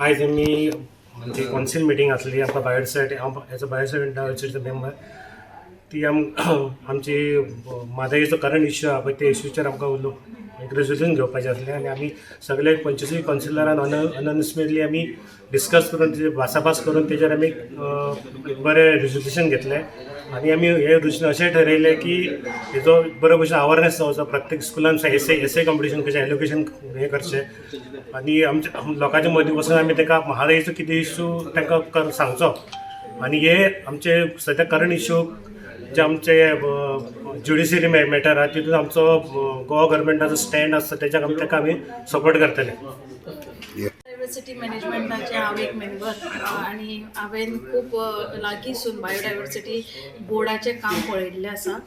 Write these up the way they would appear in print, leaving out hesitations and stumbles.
आयज आमी आमची कौन्सील मिटींग आसली. आमकां बायोडायवर्सिटी, हांव एज अ बायोडायवर्सिटी मेंबर, ती आमची म्हादयचो करंट इश्यू आहा पळय, त्या इश्यूचेर आमकां एक रेजोल्युशन घेवपाचें आसलें आनी आमी सगळे 25 कौन्सिलरान अनॉनिमसली आमी डिस्कस करून, तेजेर भासाभास करून, तेजेर आमी एक बरें रेजोल्युशन घेतलें आनी आमी हें रेजोल्युशन अशें ठरयलें की हेजो बरो भशेन अवेरनेस जावचो, प्रत्येक स्कुलान एसे कॉम्पिटिशन कशें एलोकेशन हें करचें आनी आमच्या लोकांच्या मदीं वचून आमी ताका म्हादयचो कितें इश्यू तांकां सांगचो. आनी हे आमचे सद्या करंट इश्यू जे आमचे ज्युडिशरी मॅटर आहा, तितून आमचो गोवा गव्हर्मेंटाचो स्टँड आसता, तेज्याक आमी ताका आमी सपोर्ट करतले. बायोडायवर्सिटी मॅनेजमेंटाचे हांव एक मेंबर आनी हांवें खूब लागींसून बायोडायवर्सिटी बोर्डाचें काम पळयल्लें आसा.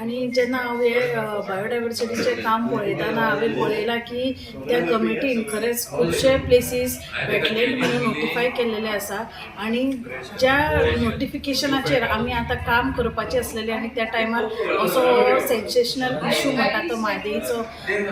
आनी जेन्ना हांव हे बायोडायवर्सिटीचें काम पळयतना हांवें पळयलां की त्या कमिटीन खरेंच खुबशे प्लेसीस वेटलँड म्हणून नोटिफाय केल्लेले आसा आनी ज्या नोटिफिकेशनाचेर आमी आतां काम करपाचें आसलेलें आनी त्या टायमार असो सेन्सेशनल इशू म्हणटा तो म्हादयचो,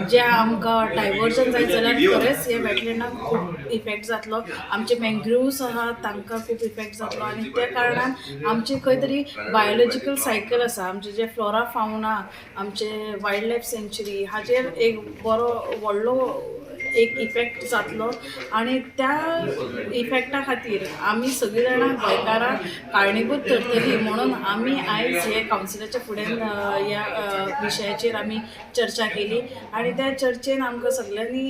जे आमकां डायवर्जन जायत जाल्यार खरेंच हे वेटलँडाक खूब इफेक्ट जातलो, आमचे मँग्रुव्स आहा तांकां खूब इफेक्ट जातलो. आनी त्या कारणान आमची खंय तरी बायोलॉजिकल सायकल आसा, आमचे जे फ्लोरा फावना, आमचे वायल्ड लायफ सँच्युरी हाजेर एक बरो व्हडलो एक इफेक्ट जातलो. आनी त्या इफेक्टा खातीर आमी सगळीं जाणां गोंयकारां कारणीभूत थरतलीं म्हणून आमी आयज हे कावन्सिलाच्या फुड्यान ह्या विशयाचेर आमी चर्चा केली. आनी त्या चर्चेन आमकां सगल्यांनी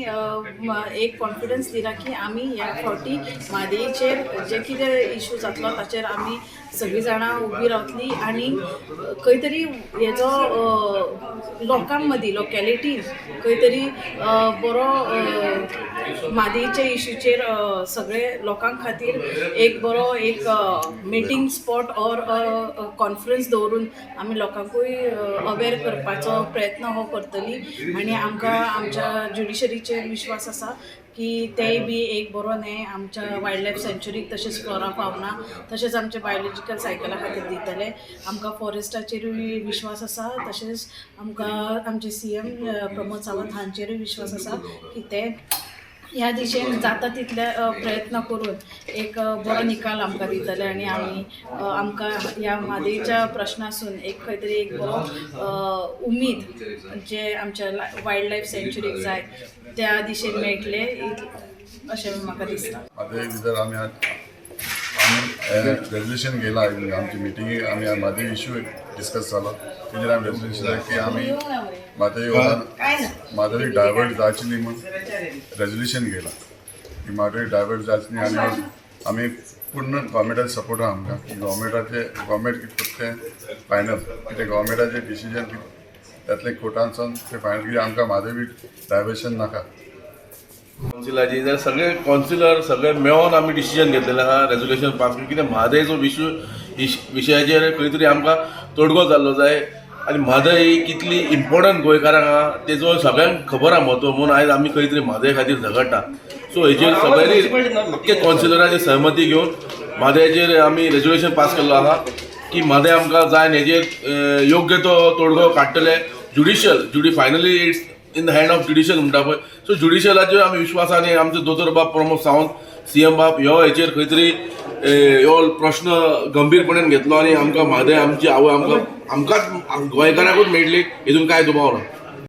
एक कॉन्फिडन्स दिला की आमी ह्या फावटी म्हादयचेर जे कितें इशू जातलो ताचेर आमी सगळीं जाणां उबी रावतली. आनी खंय तरी हेजो लोकां मदीं, लोकेलिटीन खंय तरी बरो म्हादयच्या इशूचेर सगळे लोकां खातीर एक बरो एक मिटींग स्पॉट ऑर कॉन्फरन्स दवरून आमी लोकांकूय अवेर करपाचो प्रयत्न हो करतली. आनी आमकां आमच्या ज्युडिशरीचेर विश्वास आसा की तेय बी एक बरो न्याय आमच्या वायल्ड लायफ सँच्युरीक तशेंच फ्लोरा फावना तशेंच आमच्या बायोलॉजिकल सायकला खातीर दितले. आमकां फॉरेस्टाचेरूय विश्वास आसा, तशेंच आमकां आमचे सीएम प्रमोद सावंत हांचेरूय विश्वास आसा की ते ह्या दिशेन जाता तितले प्रयत्न करून एक बरो निकाल आमकां दितले. आनी आमी आमकां ह्या म्हादयच्या प्रश्नासून एक खंय तरी एक बरो उमेद जे आमच्या वायल्ड लायफ सँच्युरीक जाय त्या दिशेन मेळटले अशें म्हाका दिसता. म्हादय भितर आमी रेजोल्युशन घेयला. आमची मिटिंगेक आमी म्हादय इशू डिस्कस जालो. तेजेर आमी रेजोल्युशन की आमी म्हादय म्हादय डायवर्ट जावची न्ही म्हूण रेजोल्युशन घेयला की म्हादय डायवर्ट जावची न्ही. आनी आमी पूर्ण गव्हर्मेंटाचे सपोर्ट आहा आमकां की गव्हर्मेंटाचे, गव्हर्मेंट कितें करता तें फायनल, कितें गव्हर्मेंटाचें डिसिजन कितें जातलें कोर्टानसून तें फायनल, कितें आमकां म्हादय बी डायवर्शन नाका. कावन्सिलाची जाल्यार सगळे कावन्सिलर सगळे मेळोन आमी डिसिजन घेतलेलें आहा, रेजोल्युशन पास केलें. कितें म्हादयचो विशयाचेर खंय तरी आमकां तोडगो जाल्लो जाय आनी म्हादय ही कितली इम्पोर्टंट गोंयकारांक आहा तेजो सगळ्यांक खबर आहा म्हत्व, म्हणून आयज आमी खंय तरी म्हादय खातीर झगडटा. सो हेजेर सगळ्यांनी आख्खे कावन्सिलराची सहमती घेवन म्हादयचेर आमी रेजोल्युशन पास केल्लो आहा की म्हादय आमकां जाय आनी हेजेर योग्य तो तोडगो काडटले. Judicial Judy finally it's in the hand of judicial म्हणटा पळय, सो ज्युडिशियलाचेर आमी विश्वास. आनी आमचो दोतोर बाब प्रमोद सावंत, सीएम बाब ह्यो हेचेर खंय तरी ह्यो प्रश्न गंभीरपणान घेतलो आनी आमकां म्हादय आमची आवय आमकां आमकांच गोंयकारांकूच मेळटली, हितून कांय दुबाव ना.